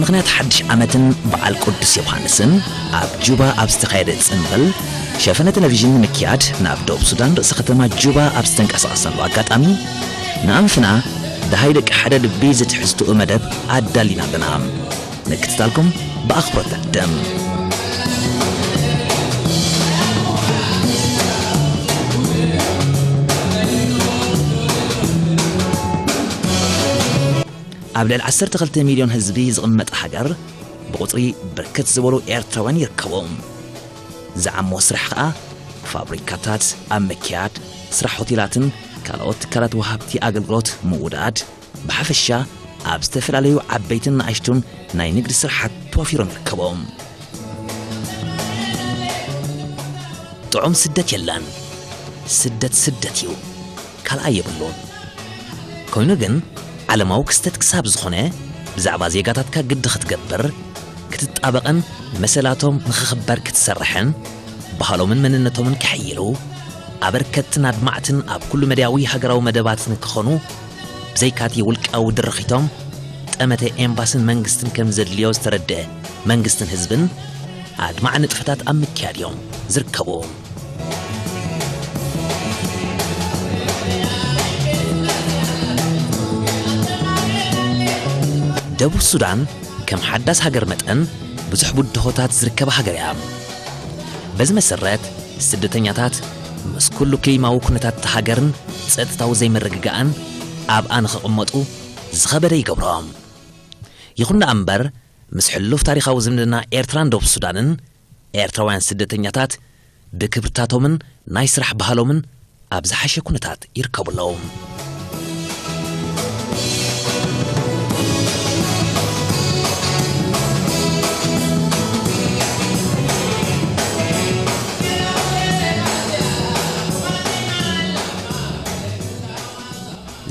ምኽንያት ሓድሽ ዓመትን በዓል ቅዱስ ዮሃንስን ኣብ ጁባ ኣብ ዝተኻየደ ጽንብል ሸፈነ ቴሌቪዥን ንምክያድ ናብ ደቡብ ሱዳን ርእሰ ከተማ ጁባ ኣብ ዝተንቀሳቐሰሉ ኣጋጣሚ ንኣንፍና ደሃይ ደቂ ሓደ ልቢ ዝትሕዝትኡ መደብ ኣዳሊና ኣለና። ምክትታልኩም ብኣኽብሮት ንዕድም። ኣብ ልዕሊ ዓሰርተ ክልተ ሚልዮን ህዝቢ ዝቕመጥ ሃገር ብቑጽሪ ብርክት ዝበሉ ኤርትራውያን ይርከቡ። ዝዓሞ ስራሕ ኸኣ ፋብሪካታት ኣብ ምክያድ፣ ስራሕ ሆቴላትን ካልኦት ትካላት ወሃብቲ ኣገልግሎት ምውዳድ፣ ብሓፈሻ ኣብ ዝተፈላለዩ ዓበይትን ንኣሽቱን ናይ ንግዲ ስራሓት ተዋፊሮም ይርከቡ። ጥዑም ስደት የለን። ስደት ስደት እዩ። ካልኣይ የብሉን። ኮይኑ ግን ዓለማዊ ክስተት ክሳብ ዝኾነ ብዛዕባ ዜጋታትካ ግዲ ክትገብር፣ ክትጣበቕን መሰላቶም ንኽኽበር ክትሰርሕን ባህሎምን መንነቶምን ክሕይሉ ኣበርከትትን ኣድማዕትን ኣብ ኩሉ መድያዊ ሃገራዊ መደባት ንክኾኑ ብዘይካቲ ውልቃዊ ድርኺቶም ጠመተ ኤምባስን መንግስትን ከም ዘድልዮ ዝተረድአ መንግስትን ህዝብን ኣድማዕ ንጥፈታት ኣብ ምክያድ እዮም ዝርከቡ። ደቡብ ሱዳን ከም ሓዳስ ሃገር መጠን ብዙሕ ብድሆታት ዝርከባ ሃገር እያ። በዚ መሰረት ስደተኛታት ምስ ኩሉ ክሊማዊ ኩነታት እታ ሃገርን ጸጥታዊ ዘይምርግጋእን ኣብኣ ንኽቕመጡ ዝኸበደ ይገብሮም። ይኹን ደኣ እምበር ምስ ሕሉፍ ታሪኻዊ ዝምድና ኤርትራን ደቡብ ሱዳንን ኤርትራውያን ስደተኛታት ብክብርታቶምን ናይ ስራሕ ባህሎምን ኣብ ዝሓሸ ኩነታት ይርከቡ ኣለዉ።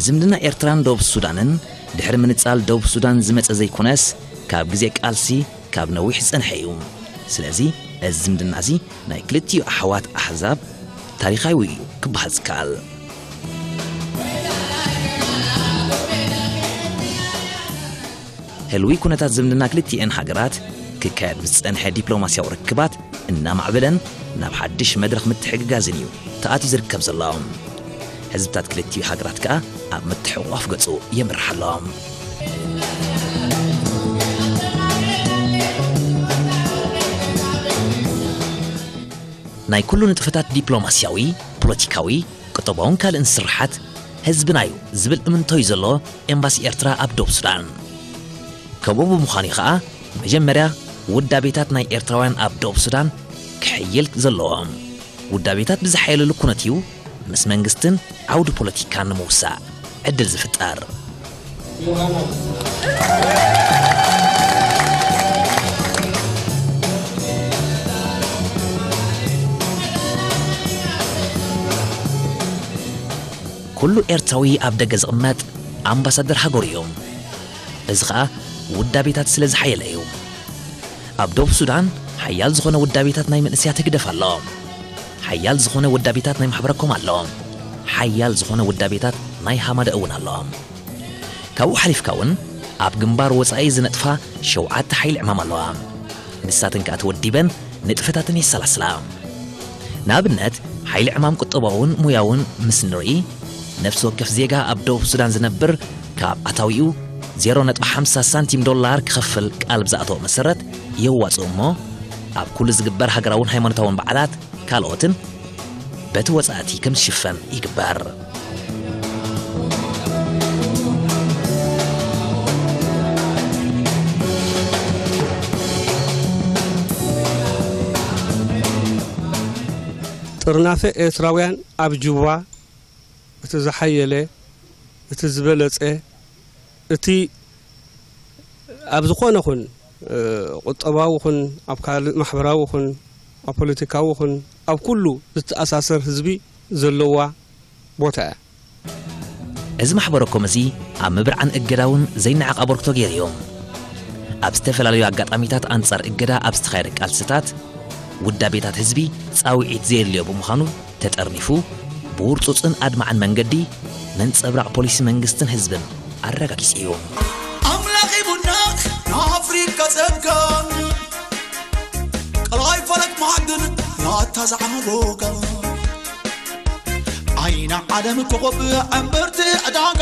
ዝምድና ኤርትራን ደቡብ ሱዳንን ድሕሪ ምንጻል ደቡብ ሱዳን ዝመጸ ዘይኮነስ ካብ ግዜ ቃልሲ ካብ ነዊሕ ዝጸንሐ እዩ። ስለዚ እዚ ዝምድና እዚ ናይ ክልቲኡ ኣሕዋት ኣሕዛብ ታሪኻዊ እዩ ክበሃል ዝከኣል። ህልዊ ኩነታት ዝምድና ክልቲኤን ሃገራት ክካየድ ብዝጸንሐ ዲፕሎማስያዊ ርክባት እናማዕበለን ናብ ሓድሽ መድረኽ ምትሕግጋዝን እዩ ተኣትዩ ዝርከብ ዘሎ። ህዝብታት ክልቲኡ ሃገራት ከኣ ኣብ ምትሕቑቋፍ ገጹ የምርሕ ኣሎ። ናይ ኩሉ ንጥፈታት ዲፕሎማስያዊ፣ ፖለቲካዊ፣ ቁጠባውን ካልእን ስርሓት ህዝብና እዩ ዝብል እምንቶ እዩ ዘሎ ኤምባሲ ኤርትራ ኣብ ደቡብ ሱዳን። ከምኡ ብምዃኑ እዩ ኸኣ መጀመርያ ውዳቤታት ናይ ኤርትራውያን ኣብ ደቡብ ሱዳን ክሕይል ዘለዎም። ውዳቤታት ብዝሓየለሉ ኩነት እዩ ምስ መንግስትን ዓውዲ ፖለቲካን ንምውሳእ ዕድል ዝፍጠር። ኩሉ ኤርትራዊ ኣብ ደገ ዝቕመጥ ኣምባሳደር ሃገሩ እዩ። እዚ ኸኣ ውዳቤታት ስለ ዝሓየለ እዩ። ኣብ ደቡብ ሱዳን ሓያል ዝኾነ ውዳቤታት ናይ መንእሰያት ህግደፍ ኣሎ። ሓያል ዝኾነ ውዳቤታት ናይ ማሕበረ ኮም ኣሎ። ሓያል ዝኾነ ውዳቤታት ናይ ሃማደ እውን ኣሎ። ካብኡ ሓሊፍካ እውን ኣብ ግንባር ወጻኢ ዝነጥፋ ሸውዓተ ሓይሊ ዕማም ኣለዋ። ንሳተን ከኣ ተወዲበን ንጥፈታተን የሰላስላ። ንኣብነት፣ ሓይሊ ዕማም ቁጠባውን ሞያውን ምስ ንርኢ፣ ነፍሲ ወከፍ ዜጋ ኣብ ደቡብ ሱዳን ዝነብር ካብ ኣታዊኡ ዜሮ ነጥቢ ሓምሳ ሳንቲም ዶላር ክኸፍል ቃል ብዝኣተዎ መሰረት የዋጽእ እሞ፣ ኣብ ኩሉ ዝግበር ሃገራውን ሃይማኖታውን በዓላት ካልኦትን በቲ ወጻእቲ ከም ዝሽፈን ይግበር። ጥርናፈ ኤርትራውያን ኣብ ጁባ እቲ ዝሓየለ፣ እቲ ዝበለጸ፣ እቲ ኣብ ዝኾነ ኹን፣ እ፣ ቁጠባዊ ኹን፣ ኣብ ካልእ ማሕበራዊ ኹን፣ ኣብ ፖለቲካዊ ኹን፣ ኣብ ኩሉ ዝተኣሳሰር ህዝቢ ዘለዋ ቦታ እያ። እዚ ማሕበረ ኮም እዚ ኣብ ምብርዓን እገዳ እውን ዘይነዓቕ ኣበርክቶ ገይሩ እዩ። ኣብ ዝተፈላለዩ ኣጋጣሚታት ኣንጻር እገዳ ኣብ ዝተኻየደ ቃልስታት፣ ውዳቤታት ህዝቢ ጻውዒት ዘየድልዮ ብምዃኑ ተጠርኒፉ፣ ብውርጹጽን ኣድማዕን መንገዲ ነንጸብራቕ ፖሊሲ መንግስትን ህዝብን ኣረጋጊጹ እዩ። ኣምላኽ ይቡና ንኣፍሪቃ ጸብካ ቀላይ ፈለግ ማዕድን ናታ ዝዓጎጋ ኣይና ዓለም ኮኸብ ዕምብርቲ ዕዳጋ።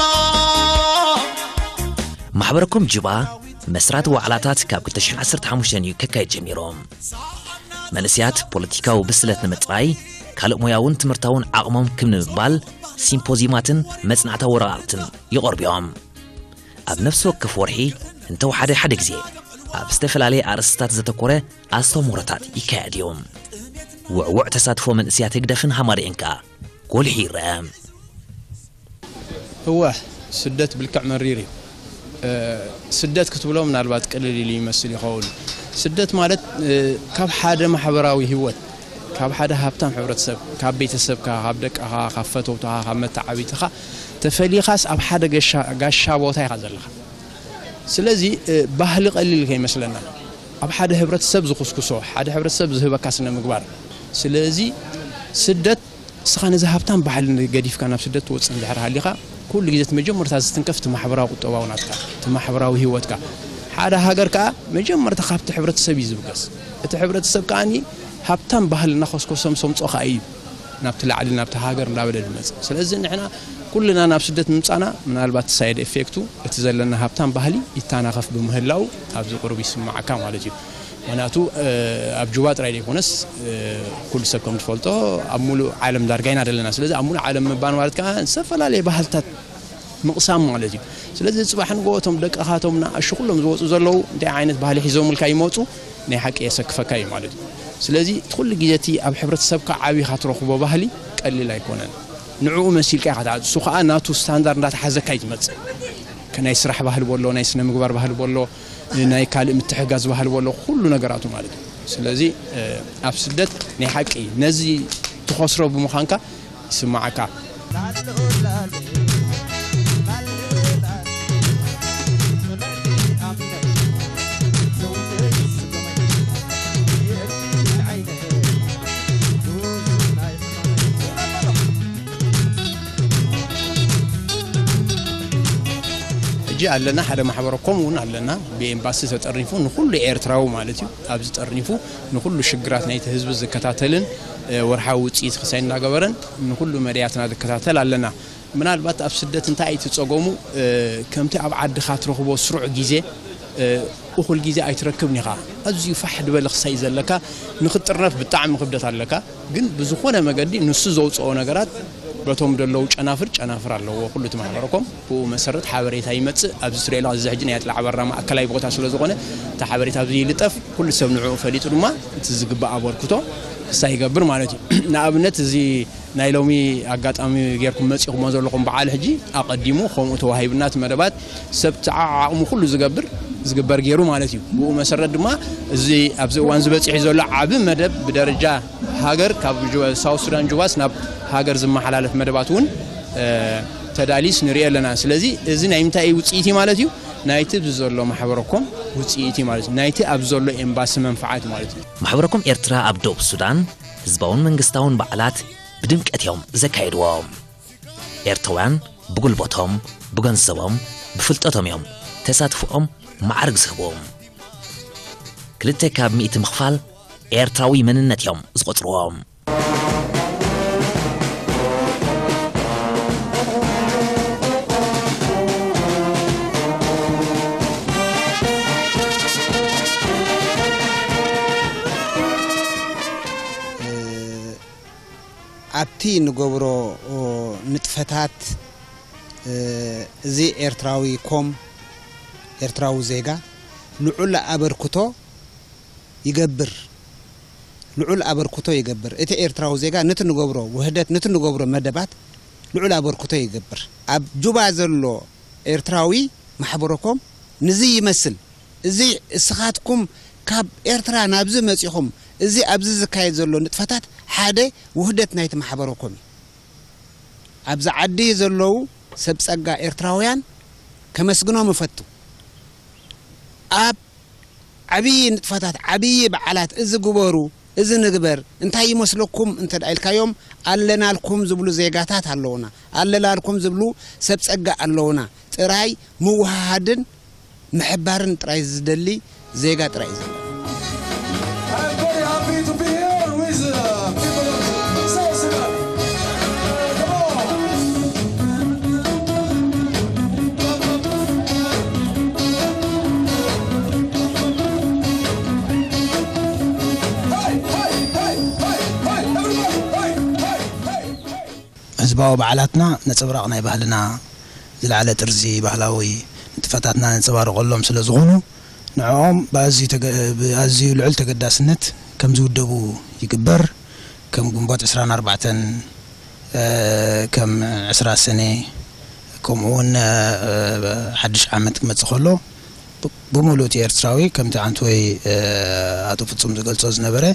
ማሕበረኮም ጁባ መስራቲ ዋዕላታት ካብ ክልተ ሽሕን ዓሰርተ ሓሙሽተን እዩ ከካየድ ጀሚሩ። መንእስያት ፖለቲካዊ ብስለት ንምጥራይ ካልእ ሞያውን ትምህርታውን ዓቕሞም ክብ ንምባል ሲምፖዚዩማትን መጽናዕታዊ ወረቓቕትን ይቐርቡ እዮም። ኣብ ነፍሲ ወከፍ ወርሒ እንተወሓደ ሓደ ግዜ ኣብ ዝተፈላለየ ኣርእስትታት ዘተኮረ ኣስተምህሮታት ይካየድ እዩ። ውዕውዕ ተሳትፎ መንእስያት ህግደፍን ሃማደኤን ከኣ ጎሊሑ ይረአ። እወ፣ ስደት ብልክዕ መሪር እዩ። ስደት ክትብሎ ምናልባት ቅልል ኢሉ ይመስል ይኸውን። ስደት ማለት ካብ ሓደ ማሕበራዊ ህይወት፣ ካብ ሓደ ሃብታም ሕብረተሰብ፣ ካብ ቤተሰብካ፣ ካብ ደቅኻ፣ ካብ ፈተውትኻ፣ ካብ መተዓቢትኻ ተፈሊኻስ ኣብ ሓደ ጋሻ ቦታ ኢኻ ዘለኻ። ስለዚ ባህሊ ቀሊል ከይመስለና፣ ኣብ ሓደ ሕብረተሰብ ዝኹስኩሶ፣ ሓደ ሕብረተሰብ ዝህበካ ስነ ምግባር። ስለዚ ስደት እስኻ ነዚ ሃብታም ባህሊ ገዲፍካ ናብ ስደት ትወፅእ እንድሕር ሃሊኻ፣ ኩሉ ግዜ እቲ መጀመርታ ዝትንከፍ እቲ ማሕበራዊ ቁጠባዊ ናትካ፣ እቲ ማሕበራዊ ህይወትካ። ሓደ ሃገር ከዓ መጀመርታ ካብቲ ሕብረተሰብ እዩ ዝብገስ። እቲ ሕብረተሰብ ከዓኒ ሃብታም ባህሊ እናኸስኮሶም ሰምፆ ከዓ እዩ ናብቲ ላዕሊ ናብቲ ሃገር እንዳበለ ዝመፅእ። ስለዚ ንሕና ኩልና ናብ ስደት ምምፃና ምናልባት ሳይድ ኤፌክቱ እቲ ዘለና ሃብታም ባህሊ ይታናኸፍ ብምህላው ኣብዚ ቁሩብ ይስማዓካ ማለት እዩ። ምክንያቱ ኣብ ጁባ ጥራይ ዘይኮነስ ኩሉ ሰብ ከም ዝፈልጦ ኣብ ሙሉእ ዓለም ዳርጋ ኢና ዘለና። ስለዚ ኣብ ሙሉእ ዓለም ምባል ማለት ከዓ ዝተፈላለየ ባህልታት ምቕሳም ማለት እዩ። ስለዚ ፅባሕ ንግሆ እቶም ደቅኻቶም ንኣሹ ኩሎም ዝወፁ ዘለዉ እንታይ ዓይነት ባህሊ ሒዞምልካ ይመፁ ናይ ሓቂ የሰክፈካ እዩ ማለት እዩ። ስለዚ እቲ ኩሉ ግዜ እቲ ኣብ ሕብረተሰብካ ዓብኻ ትረኽቦ ባህሊ ቀሊል ኣይኮነን። ንዕኡ መሲልካ ኢኻ ትዓጽ እሱ ከዓ ናቱ ስታንዳርድ እንዳተሓዘካ እዩ ዝመፅእ። ከ ናይ ስራሕ ባህሊ በሎ ናይ ስነ ምግባር ባህሊ በሎ ናይ ካልእ ምትሕጋዝ ባህሊ በሎ ኩሉ ነገራቱ ማለት እዩ። ስለዚ ኣብ ስደት ናይ ሓቂ ነዚ ትኸስሮ ብምዃንካ ይስማዓካ። ሕጂ ኣለና ሓደ ማሕበረ ኮም እውን ኣለና ብኤምባሲ ተጠርኒፉ ንኩሉ ኤርትራዊ ማለት እዩ ኣብዚ ጠርኒፉ ንኩሉ ሽግራት ናይቲ ህዝቢ ዝከታተልን ወርሓዊ ውፅኢት ክሳይ እናገበረን ንኩሉ መድያትና ዝከታተል ኣለና። ምናልባት ኣብ ስደት እንታይ እቲ ጸገሙ ከምቲ ኣብ ዓድኻ ትረኽቦ ስሩዕ ግዜ እኹል ግዜ ኣይትረክብን ኢኻ። ኣዝዩ ፋሕ ዝበለ ክሳይ ዘለካ ንኽትጥርነፍ ብጣዕሚ ክብደት ኣለካ። ግን ብዝኾነ መገዲ ንሱ ዘውፅኦ ነገራት በቶም ደለዉ ጨናፍር ጨናፍር ኣለዎ ኩሉ እቲ ማሕበረኮም ብኡ መሰረት ሓበሬታ ይመፅእ ኣብዚ ትሪኦ ኣለኻ እዚ ሕጂ ናይ ኣፅላዕ በራ ማእከላይ ቦታ ስለ ዝኾነ እቲ ሓበሬታ ኣብዚ ይልጠፍ ኩሉ ሰብ ንዕኡ ፈሊጡ ድማ እቲ ዝግባእ ኣበርክቶ ክሳይ ይገብር ማለት እዩ ንኣብነት እዚ ናይ ሎሚ ኣጋጣሚ ጌርኩም መጺኹሞ ዘለኹም በዓል ሕጂ ኣቐዲሙ ከምኡ ተዋሂብና እቲ መደባት ሰብ ተዓዓቕሙ ኩሉ ዝገብር ዝግበር ገይሩ ማለት እዩ። ብኡ መሰረት ድማ እዚ ኣብዚ እዋን ዝበፂሑ ዘሎ ዓቢ መደብ ብደረጃ ሃገር ካብ ሳውት ሱዳን ጁባስ ናብ ሃገር ዝመሓላለፍ መደባት እውን ተዳሊስ ንሪኦ ኣለና። ስለዚ እዚ ናይ ምንታይ ውፅኢት እዩ ማለት እዩ? ናይቲ ብዘሎ ማሕበረኮም ውፅኢት እዩ ማለት እዩ። ናይቲ ኣብ ዘሎ ኤምባሲ መንፈዓት ማለት እዩ። ማሕበረኮም ኤርትራ ኣብ ደቡብ ሱዳን ህዝባውን መንግስታውን በዓላት ብድምቀት እዮም ዘካየድዎ። ኤርትራውያን ብጉልበቶም፣ ብገንዘቦም፣ ብፍልጠቶም እዮም ተሳትፎኦም ማዕርግ ዝህቡ። ክልተ ካብ ሚእቲ ምኽፋል ኤርትራዊ መንነት እዮም ዝቖጽርዎ። ኣብቲ ንገብሮ ንጥፈታት እዚ ኤርትራዊ ኮም ኤርትራዊ ዜጋ ልዑል ኣበርክቶ ይገብር ልዑል ኣበርክቶ ይገብር። እቲ ኤርትራዊ ዜጋ ነቲ ንገብሮ ውህደት ነቲ ንገብሮ መደባት ልዑል ኣበርክቶ ይገብር። ኣብ ጁባ ዘሎ ኤርትራዊ ማሕበረኮም ንዚ ይመስል። እዚ እስኻትኩም ካብ ኤርትራ ናብዚ መጺኹም እዚ ኣብዚ ዝካየድ ዘሎ ንጥፈታት ሓደ ውህደት ናይቲ ማሕበረኮም እዩ። ኣብዚ ዓዲ ዘለዉ ሰብ ጸጋ ኤርትራውያን ከመስግኖም እፈቱ። ኣብ ዓብዪ ንጥፈታት ዓብዪ በዓላት እዚ ግበሩ እዚ ንግበር እንታይ ይመስለኩም እንተ ኢልካዮም ኣለናልኩም ዝብሉ ዜጋታት ኣለዉና ኣለናልኩም ዝብሉ ሰብ ጸጋ ኣለዉና ጥራይ ምውህሃድን ምሕባርን ጥራይ ዝደሊ ዜጋ ጥራይ እዩ ዘሎ። I'm very happy to be here with uh, people of South Sudan. Come on. Hey, hey, hey, hey, hey, everybody, hey, hey, hey, hey. ህዝባዊ በዓላትና ነጸብራቕ ናይ ባህልና፣ ዝለዓለ ጥርዚ ባህላዊ ንጥፈታትና ነንጸባርቐሎም ስለ ዝኾኑ፣ ንዕኦም ብኣዝዩ ተገ- ብኣዝዩ ልዑል ተገዳስነት ከም ዝውደቡ ይግበር። ከም ግንቦት ዕስራን ኣርባዕተን፣ እ፣ ከም ዕስራ ሰነ፣ ከምኡ እውን፣ እ፣ ሓድሽ ዓመት ክመጽእ ከሎ፣ ብ- ብምሉእ እቲ ኤርትራዊ ከምቲ ዓንትወይ፣ እ፣ ኣቶ ፍጹም ዝገልጾ ዝነበረ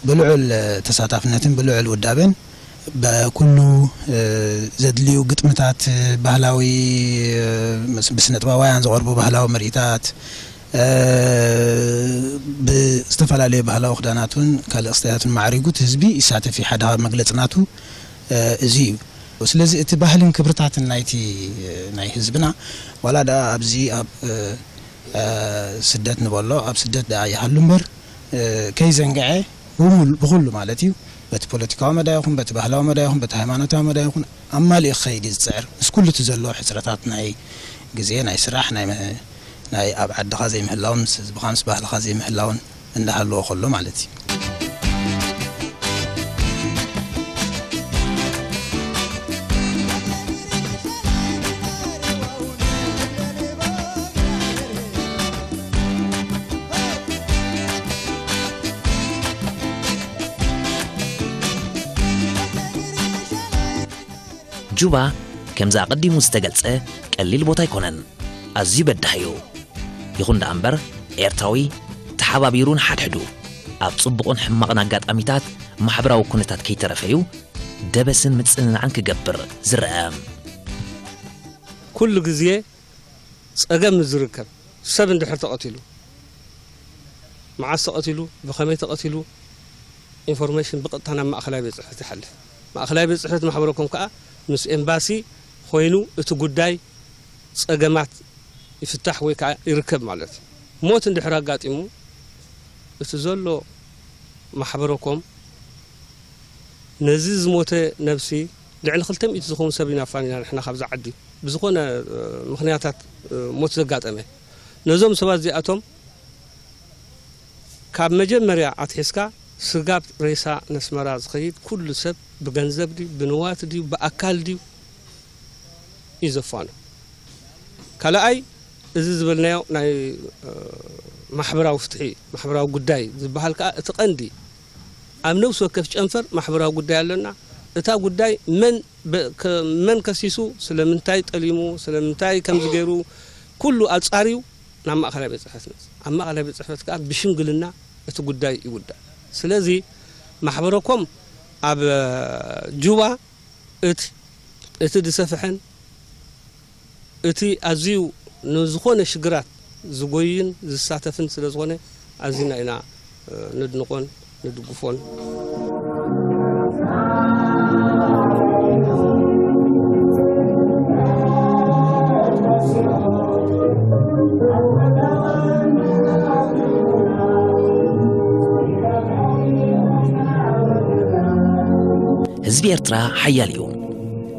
ብልዑል ተሳታፍነትን ብልዑል ውዳበን በኩሉ፣ እ፣ ዘድልዩ ግጥምታት፣ ባህላዊ፣ እ፣ ምስ- ብስነጥበባውያን ዝቐርቡ ባህላዊ ምርኢታት፣ እ፣ ብዝተፈላለዩ ባህላዊ ክዳናትን ካልእ ክስታያትን ማዕሪጉ እቲ ህዝቢ ይሳተፍ እዩ። ሓደ ካብ መግለጺ ናቱ፣ እ፣ እዚ እዩ። ስለዚ እቲ ባህልን ክብርታትን ናይቲ ናይ ህዝብና ዋላ ደኣ ኣብዚ ኣብ፣ እ፣ እ፣ ስደት ንበሎ ኣብ ስደት ደኣ ይሃሉ እምበር፣ እ፣ ከይዘንግዐ ብሙሉ- ብኹሉ ማለት እዩ፣ በቲ ፖለቲካዊ መዳ ይኹን በቲ ባህላዊ መዳ ይኹን በቲ ሃይማኖታዊ መዳ ይኹን ኣማሊኡ ክኸይድ እዩ ዝጽዕር። ምስ ኩሉ እቲ ዘሎ ሕጽረታት ናይ ግዜ፣ ናይ ስራሕ፣ ናይ መ- ናይ ኣብ ዓድኻ ዘይምህላውን ምስ ህዝብኻ ምስ ባህልኻ ዘይምህላውን እንዳሃለወ ከሎ ማለት እዩ። ጁባ ከምዚ ኣቐዲሙ ዝተገልጸ ቀሊል ቦታ ኣይኮነን። ኣዝዩ በዳህ እዩ። ይኹን ደኣ እምበር ኤርትራዊ ተሓባቢሩ ንሓድሕዱ ኣብ ጽቡቕን ሕማቕን ኣጋጣሚታት ማሕበራዊ ኩነታት ከይተረፈ እዩ ደበስን ምጽንናዕን ክገብር ዝረአ። ኩሉ ግዜ ጸገም ምስ ዝርከብ ሰብ እንድሕር ተቐቲሉ መዓስ ተቐቲሉ ብኸመይ ተቐቲሉ ኢንፎርሜሽን ብቐጥታ ናብ ማእኸላይ ቤት ጽሕፈት ይሓልፍ። ማእኸላይ ቤት ጽሕፈት ማሕበረኮም ከኣ ምስ ኤምባሲ ኮይኑ እቲ ጉዳይ ጸገማት ይፍታሕ ወይ ከዓ ይርከብ ማለት እዩ። ሞት እንድሕር ኣጋጢሙ እቲ ዘሎ ማሕበረኮም ነዚ ዝሞተ ነብሲ ልዕሊ ክልተ ሚእቲ ዝኸውን ሰብ ኢና ኣፋኒና ንሕና ካብዚ ዓዲ ብዝኾነ ምኽንያታት ሞት ዘጋጠመ ነዞም ሰባት እዚኣቶም ካብ መጀመርያ ኣትሒዝካ ስጋብ ሬሳ ነስመራ ዝኸይድ ኩሉ ሰብ ብገንዘብ ድዩ ብንዋት ድዩ ብኣካል ድዩ እዩ ዘፋኑ። ካልኣይ እዚ ዝበልናዮ ናይ ማሕበራዊ ፍትሒ ማሕበራዊ ጉዳይ ዝበሃል ከዓ እቲ ቀንዲ ኣብ ነብሲ ወከፍ ጨንፈር ማሕበራዊ ጉዳይ ኣለና። እታ ጉዳይ መን መን ከሲሱ ስለምንታይ ጠሊሙ ስለምንታይ ከምዚ ገይሩ ኩሉ ኣፃርዩ ናብ ማእኸላይ ቤት ፅሕፈት መፅ ኣብ ማእኸላይ ቤት ፅሕፈት ከዓ ብሽምግልና እቲ ጉዳይ ይውዳእ። ስለዚ ማሕበረኮም ኣብ ጁባ እቲ እቲ ዝሰፍሐን እቲ ኣዝዩ ንዝኾነ ሽግራት ዝጎይን ዝሳተፍን ስለ ዝኾነ ኣዚና ኢና ነድንቖን ንድግፎን። ህዝቢ ኤርትራ ሓያል እዩ።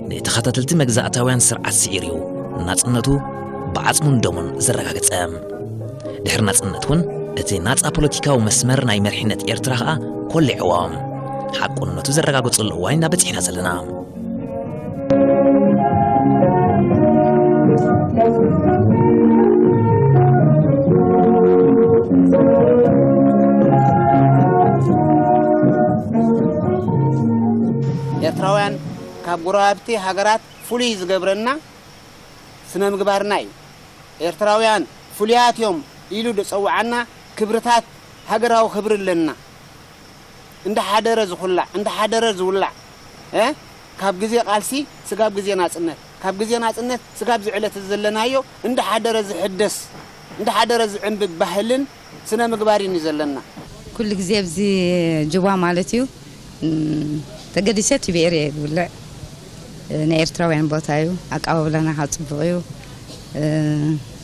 ንተኸታተልቲ መግዛእታውያን ስርዓት ስዒሩ እዩ ናጽነቱ ብዓጽሙን ደሙን ዘረጋገጸ። ድሕሪ ናጽነት እውን እቲ ናጻ ፖለቲካዊ መስመር ናይ መሪሕነት ኤርትራ ኸኣ ኮሊዕዎ። ሓቁነቱ ዘረጋገጸሉ እዋን ኢና በጺሕና ዘለና። ኤርትራውያን ካብ ጎረባብቲ ሃገራት ፍሉይ ዝገብረና ስነ ምግባርና እዩ። ኤርትራውያን ፍሉያት እዮም ኢሉ ዝጸውዓና ክብርታት ሃገራዊ ክብሪ ኣለና። እንዳ ሓደረ ዝኹላዕ እንዳ ሓደረ ዝውላዕ እ ካብ ግዜ ቃልሲ ስጋብ ግዜ ናጽነት ካብ ግዜ ናጽነት ስጋብ ዝዕለት ዘለናዮ እንዳ ሓደረ ዝሕደስ እንዳ ሓደረ ዝዕንብብ ባህልን ስነ ምግባርን እዩ ዘለና። ኩሉ ግዜ ኣብዚ ጅባ ማለት እዩ ተገዲሰ ቲቢኤር እየ ዝውልዕ። ናይ ኤርትራውያን ቦታ እዩ። ኣቀባብላና ከዓ ፅቡቕ እዩ።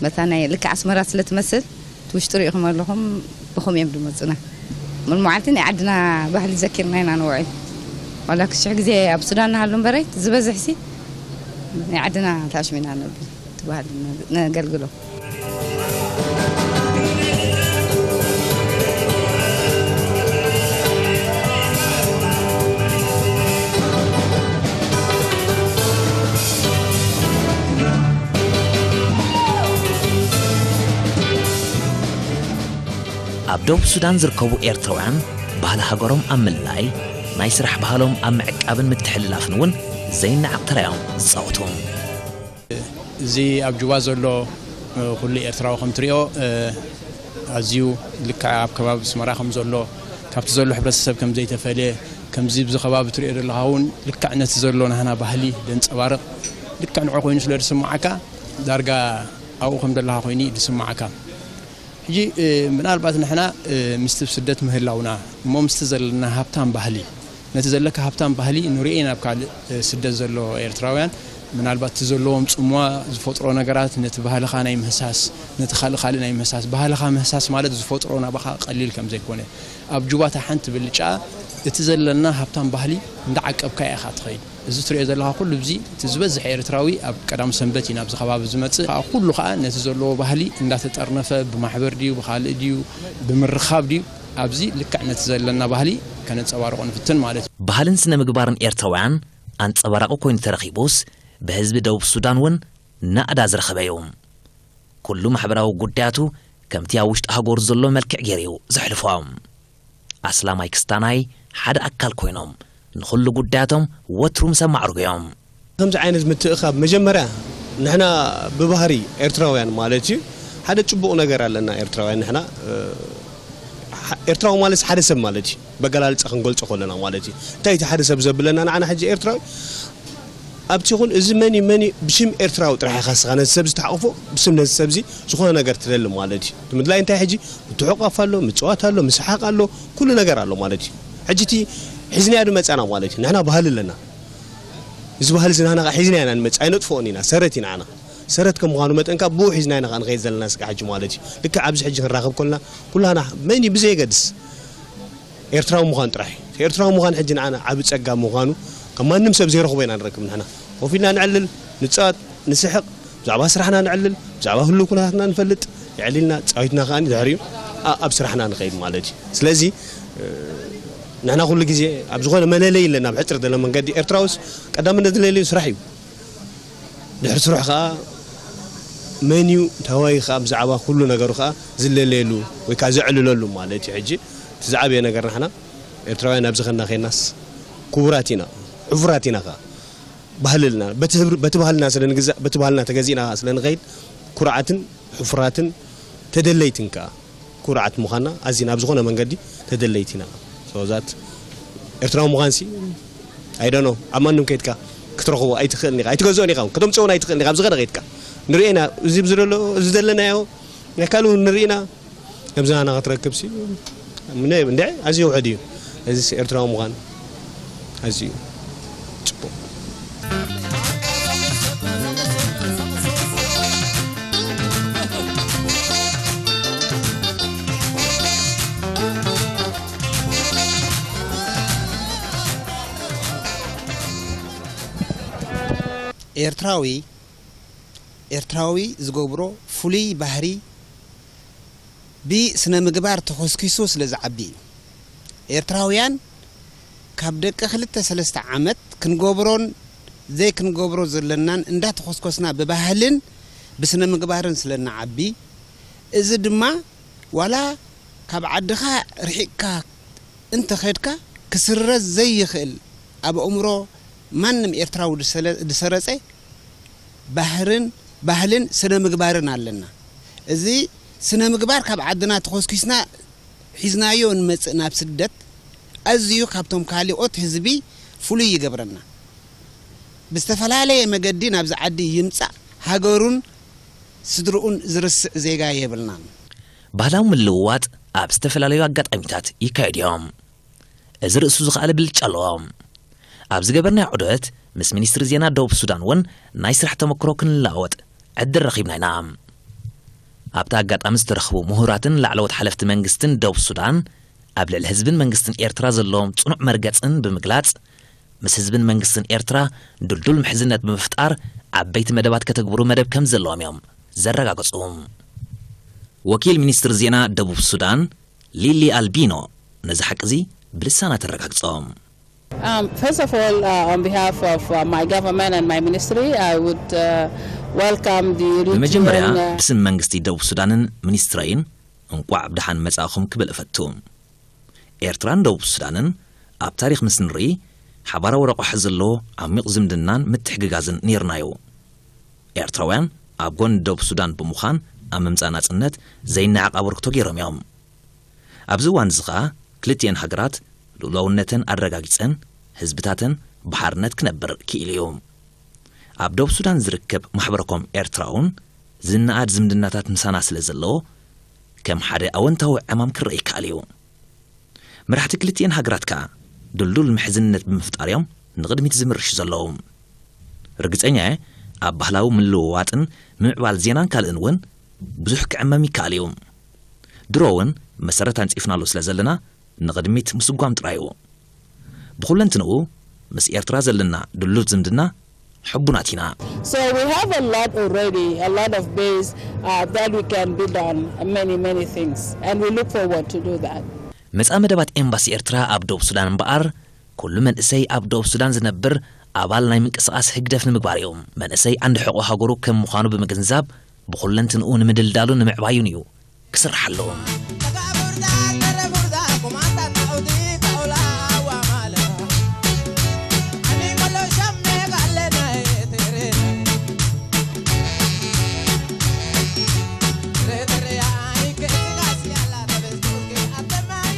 በታ ናይ ልክዕ ኣስመራ ስለ ትመስል እቲ ውሽጢ ሪኢኹም ኣለኹም፣ ብኸም እዮም ዝመፁና። ሙሉ መዓልቲ ናይ ዓድና ባህሊ ዘኪርና ኢና ንውዕል። ዋላ ክሽሕ ግዜ ኣብ ሱዳን ንሃሉ እምበረይ ዝበዝሕ ሲ ናይ ዓድና ታሽሚና ነብል ትበሃል ነገልግሎ። ኣብ ደቡብ ሱዳን ዝርከቡ ኤርትራውያን ባህሊ ሃገሮም ኣብ ምልላይ፣ ናይ ስራሕ ባህሎም ኣብ ምዕቃብን ምትሕልላፍን እውን ዘይነዓቕ ተራ እዮም ዝፃወቱ። እዚ ኣብ ጁባ ዘሎ ኩሉ ኤርትራዊ ከም ትሪኦ ኣዝዩ ልክዕ ኣብ ከባቢ ኣስመራ ከም ዘሎ፣ ካብቲ ዘሎ ሕብረተሰብ ከም ዘይተፈልየ፣ ከምዚ ኣብዚ ከባቢ ትሪኦ ዘለኻ እውን ልክዕ ነቲ ዘሎ ናህና ባህሊ ዘንጸባርቕ፣ ልክዕ ንዑ ኮይኑ ስለ ዝስምዓካ ዳርጋ ኣብኡ ከም ዘለኻ ኮይኑ እዩ ዝስምዓካ። ሕጂ ምናልባት ንሕና ምስቲ ስደት ምህላውና እሞ ምስቲ ዘለና ሃብታም ባህሊ፣ ነቲ ዘለካ ሃብታም ባህሊ ንርእይ ናብ ካልእ ስደት ዘሎ ኤርትራውያን ምናልባት እቲ ዘለዎም ጽምዋ ዝፈጥሮ ነገራት ነቲ ባህልኻ ናይ ምህሳስ፣ ነቲ ካልእ ካልእ ናይ ምህሳስ፣ ባህልኻ ምህሳስ ማለት ዝፈጥሮ ናባኻ ቀሊል ከም ዘይኮነ፣ ኣብ ጁባታ ሓንቲ ብልጫ እቲ ዘለና ሃብታም ባህሊ እንዳዓቀብካ ኢኻ ትኸይድ። እዚ ትሪኦ ዘለኻ ኩሉ፣ እዚ እቲ ዝበዝሕ ኤርትራዊ ኣብ ቀዳም ሰንበት እዩ ናብዚ ከባቢ ዝመጽእ። ከዓ ኩሉ ከዓ ነቲ ዘለዎ ባህሊ እንዳተጠርነፈ፣ ብማሕበር ድዩ፣ ብኻልእ ድዩ፣ ብምርኻብ ድዩ፣ ኣብዚ ልክዕ ነቲ ዘለና ባህሊ ከነንጸባርቆ ንፍትን ማለት እዩ። ባህልን ስነ ምግባርን ኤርትራውያን ኣንጸባራቂ ኮይኑ ተረኺቡስ፣ ብህዝቢ ደቡብ ሱዳን እውን ናእዳ ዝረኸበ እዩ። ኩሉ ማሕበራዊ ጉዳያቱ ከምቲ ኣብ ውሽጢ ሃገሩ ዘሎ መልክዕ ገይሩ እዩ ዘሕልፎ። ኣስላማይ ክስታናይ ሓደ ኣካል ኮይኖም ንኹሉ ጉዳያቶም ወትሩ ምስ ኣማዕርጉ እዮም። ከምዚ ዓይነት ምትእኻብ መጀመርያ ንሕና ብባህሪ ኤርትራውያን ማለት እዩ ሓደ ጽቡቕ ነገር ኣለና ኤርትራውያን ንሕና ኤርትራዊ ማለት ሓደ ሰብ ማለት እዩ በገላልጻ ክንገልጾ ከለና ማለት እዩ እንታይ እቲ ሓደ ሰብ ዘብለና ንዓና ሕጂ ኤርትራዊ ኣብቲ ይኹን እዚ መን እዩ መን እዩ ብሽም ኤርትራዊ ጥራሕ ኢኻ ስኻ ነዚ ሰብ ዝተሓቕፎ ብስም ነዚ ሰብ እዚ ዝኾነ ነገር ትደሊ ማለት እዩ እቲ ምድላይ እንታይ ሕጂ ምትሕቋፍ ኣሎ ምፅዋት ኣሎ ምስሓቕ ኣሎ ኩሉ ነገር ኣሎ ማለት እዩ ሕጂ እቲ ሒዝናዮ ንመፃና ማለት እዩ ንሕና ባህሊ ኣለና እዚ ባህሊ እዚ ናህና ከዓ ሒዝና ኢና ንመፅ ኣይነጥፍኦን ኢና ሰረት ኢና ዓና ሰረት ከም ምዃኑ መጠን ከዓ ብኡ ሒዝና ኢና ከዓ ንኸይድ ዘለና ስጋ ሕጂ ማለት እዩ ልክዕ ኣብዚ ሕጂ ክንራኸብ ከልና ኩላና መን እዩ ብዘየገድስ ኤርትራዊ ምዃን ጥራሕ እዩ። ኤርትራዊ ምዃን ሕጂ ንዓና ዓቢ ጸጋ ምዃኑ ካብ ማንም ሰብ ዘይረኽቦ ኢና ንረክብ ንሕና። ኮፍ ኢልና ንዕልል፣ ንጻወት፣ ንስሕቕ፣ ብዛዕባ ስራሕና ንዕልል፣ ብዛዕባ ህሉው ኩነታትና ንፈልጥ፣ የዕሊልና፣ ጻዊትና ከኣ ድሕሪኡ ኣብ ስራሕና ንኸይድ ማለት እዩ። ስለዚ ንሕና ኩሉ ግዜ ኣብ ዝኾነ መለለይ ኣለና ኣብ ሕጽር ዝበለ መንገዲ ኤርትራውስ ቀዳምነት ዝለለዩ ስራሕ እዩ። ድሕሪ ስርሑ ኸኣ መን እዩ እንታይ ከኣ ብዛዕባ ኩሉ ነገሩ ኸኣ ዝለለየሉ ወይ ከኣ ዘዕልለሉ ማለት እዩ። ሕጂ እቲ ዝዓበየ ነገር ንሕና ኤርትራውያን ኣብዚ ኸንና ኸይድናስ ክቡራት ኢና፣ ሕፉራት ኢና ኸኣ። ባህሊ ኣለና። በቲ ህብሪ- በቲ ባህልና ስለ ንግዛእ፣ በቲ ባህልና ተገዚእና ኸኣ ስለ ንኸይድ ኩርዓትን ሕፉራትን ተደለይትን ከኣ። ኩርዓት ምዃንና ኣዚና ኣብ ዝኾነ መንገዲ ተደለይቲ ኢና። So that ኤርትራዊ ምዃንሲ I don't know ኣብ ማንም ከይድካ ክትረኽቦ ኣይትኽእልን ኢኻ ኣይትገዝኦን ኢኻ እውን ከተምፅኦን ኣይትኽእልን ኢኻ ኣብ ዝኸነ ከይድካ ንሪኦ ኢና እዚ ኣብዚ ዘሎ እዚ ዘለናዮ ናይ ካልእ እውን ንርኢ ኢና ከምዚ ናና ክትረክብሲ ምነ እንደ ኣዝዩ ውሕድ እዩ እዚስ ኤርትራዊ ምዃን ኣዝዩ እዩ ፅቡቕ ኤርትራዊ ኤርትራዊ ዝገብሮ ፍሉይ ባህሪ ብስነ ምግባር ተኾስኪሱ ስለ ዝዓቢ እዩ። ኤርትራውያን ካብ ደቂ ክልተ ሰለስተ ዓመት ክንገብሮን ዘይክንገብሮ ዘለናን እንዳተኾስኮስና ብባህልን ብስነ ምግባርን ስለ ንዓቢ እዚ ድማ ዋላ ካብ ዓድኻ ርሒቕካ እንተ ኸድካ ክስረዝ ዘይኽእል ኣብ ኣእምሮ ማንም ኤርትራዊ ዝሰረጸ ባህርን ባህልን ስነ ምግባርን ኣለና። እዚ ስነ ምግባር ካብ ዓድና ተኾስኪስና ሒዝናዮ እንመጽእ ናብ ስደት ኣዝዩ ካብቶም ካሊኦት ህዝቢ ፍሉይ ይገብረና። ብዝተፈላለየ መገዲ ናብዚ ዓዲ ይምጻእ ሃገሩን ስድርኡን ዝርስዕ ዜጋ የብልናን። ባህላዊ ምልውዋጥ ኣብ ዝተፈላለዩ ኣጋጣሚታት ይካየዱ እዮም። እዚ ርእሱ ዝኸኣለ ብልጫ ኣለዎ። ኣብ ዝገበርናዮ ዑደት ምስ ሚኒስትሪ ዜና ደቡብ ሱዳን እውን ናይ ስራሕ ተመክሮ ክንለዋወጥ ዕድል ረኺብና ኢና። ኣብቲ ኣጋጣሚ ዝተረኽቡ ምሁራትን ላዕለዎት ሓለፍቲ መንግስትን ደቡብ ሱዳን፣ ኣብ ልዕሊ ህዝብን መንግስትን ኤርትራ ዘለዎም ጽኑዕ መርገጽን ብምግላጽ፣ ምስ ህዝብን መንግስትን ኤርትራ ድልዱል ምሕዝነት ብምፍጣር ዓበይቲ መደባት ከተግብሩ መደብ ከም ዘለዎም እዮም ዘረጋገጹ። ወኪል ሚኒስትሪ ዜና ደቡብ ሱዳን ሊሊ ኣልቢኖ ነዚ ሓቂ እዚ ብልሳና ተረጋግጾ። Um, first of all, uh, on behalf of uh, my government and my ministry, I would uh, welcome the ብመጀመርያ Eritrean. Uh, ብስም መንግስቲ ደቡብ ሱዳንን ሚኒስትረይን እንቋዕ ብደሓን መጻእኹም ክብል እፈቱ። ኤርትራን ደቡብ ሱዳንን ኣብ ታሪኽ ምስ ንርኢ ሓባራዊ ረቋሒ ዘለዎ ዓሚቕ ዝምድናን ምትሕግጋዝን ነይርናዮ። ኤርትራውያን ኣብ ጎኒ ደቡብ ሱዳን ብምዃን ኣብ ምምጻእ ናጽነት ዘይነዓቕ ኣበርክቶ ገይሮም እዮም። ኣብዚ እዋን እዚ ኸኣ ክልቲኤን ሃገራት ልኡላውነተን ኣረጋጊጸን ህዝብታተን ብሓርነት ክነብር ክኢሉ እዩ። ኣብ ደቡብ ሱዳን ዝርከብ ማሕበረኮም ኤርትራ እውን ዝነኣድ ዝምድናታት ምሳና ስለ ዘለዎ ከም ሓደ ኣወንታዊ ዕማም ክረአ ይከኣል እዩ። መራሕቲ ክልቲኤን ሃገራት ከኣ ድልዱል ምሕዝነት ብምፍጣር እዮም ንቕድሚት ዝምርሹ ዘለዉ። ርግጸኛ እየ ኣብ ባህላዊ ምልውዋጥን ምምዕባል ዜናን ካልእን እውን ብዙሕ ክዕመም ይከኣል እዩ። ድሮ እውን መሰረት ኣንጺፍናሉ ስለ ዘለና ንቕድሚት ምስጓም ጥራይ እዩ። ብኹለንትንኡ ምስ ኤርትራ ዘለና ድሉት ዝምድና ሕቡናት ኢና። So we have a lot already, a lot of base uh, that we can build on many, many things, and we look forward to do that. መጻኢ መደባት ኤምባሲ ኤርትራ ኣብ ደቡብ ሱዳን እምበኣር፣ ኩሉ መንእሰይ ኣብ ደቡብ ሱዳን ዝነብር ኣባል ናይ ምንቅስቓስ ህግደፍ ንምግባር እዩ። መንእሰይ ዓንዲ ሕቖ ሃገሩ ከም ምዃኑ ብምግንዛብ፣ ብኹለንትንኡ ንምድልዳሉን ንምዕባዩን እዩ ክስርሓሉ።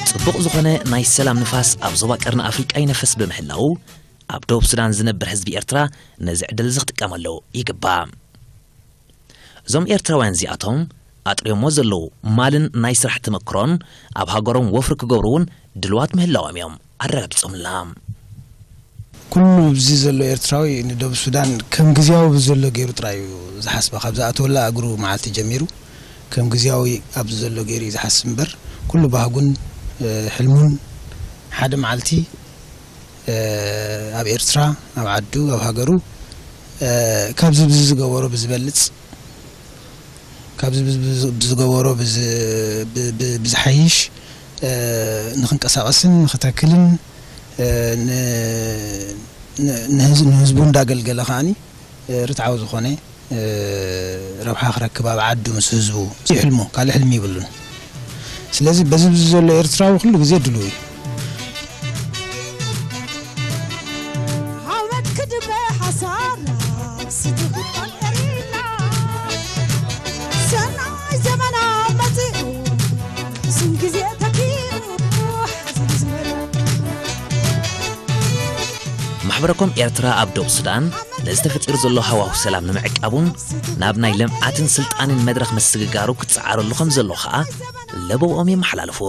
ጽቡቕ ዝኾነ ናይ ሰላም ንፋስ ኣብ ዞባ ቀርኒ ኣፍሪቃ ይነፍስ ብምህላዉ፣ ኣብ ደቡብ ሱዳን ዝነብር ህዝቢ ኤርትራ ነዚ ዕድል እዚ ክጥቀመሉ ይግባእ። እዞም ኤርትራውያን እዚኣቶም ኣጥርዮሞ ዘለዉ ማልን ናይ ስራሕ ተመክሮን ኣብ ሃገሮም ወፍሪ ክገብሩ እውን ድልዋት ምህላዎም እዮም ኣረጋጊጾምልና። ኩሉ ኣብዚ ዘሎ ኤርትራዊ ንደቡብ ሱዳን ከም ግዝያዊ ብዘሎ ገይሩ ጥራይ እዩ ዝሓስባ። ካብ ዝኣተወላ እግሩ መዓልቲ ጀሚሩ ከም ግዝያዊ ኣብዚ ዘሎ ገይሩ እዩ ዝሓስብ እምበር፣ ኩሉ ባህጉን ሕልሙን ሓደ መዓልቲ ኣብ ኤርትራ፣ ኣብ ዓዱ፣ ኣብ ሃገሩ ካብዚ ብዚ ዝገበሮ ብዝበልጽ፣ ካብዚ ብዚ ብዝገበሮ ብዝሓይሽ ንኽንቀሳቐስን ንኽተክልን ንህዝቡ እንዳገልገለ ከዓኒ ርትዓዊ ዝኾነ ረብሓ ክረክብ ኣብ ዓዱ ምስ ህዝቡ፣ እዚ ሕልሙ፣ ካልእ ሕልሚ ይብሉን። ስለዚ በዚ ብዚ ዘሎ ኤርትራዊ ኩሉ ግዜ ድልው እዩ። ማሕበረኮም ኤርትራ ኣብ ደቡብ ሱዳን ነዚ ተፈጢሩ ዘሎ ሃዋሁ ሰላም ንምዕቃቡን ናብ ናይ ልምዓትን ስልጣንን መድረኽ ምስግጋሩ ክጸዓረሉ ከም ዘሎ ኸኣ ለበውኦም የመሓላልፉ።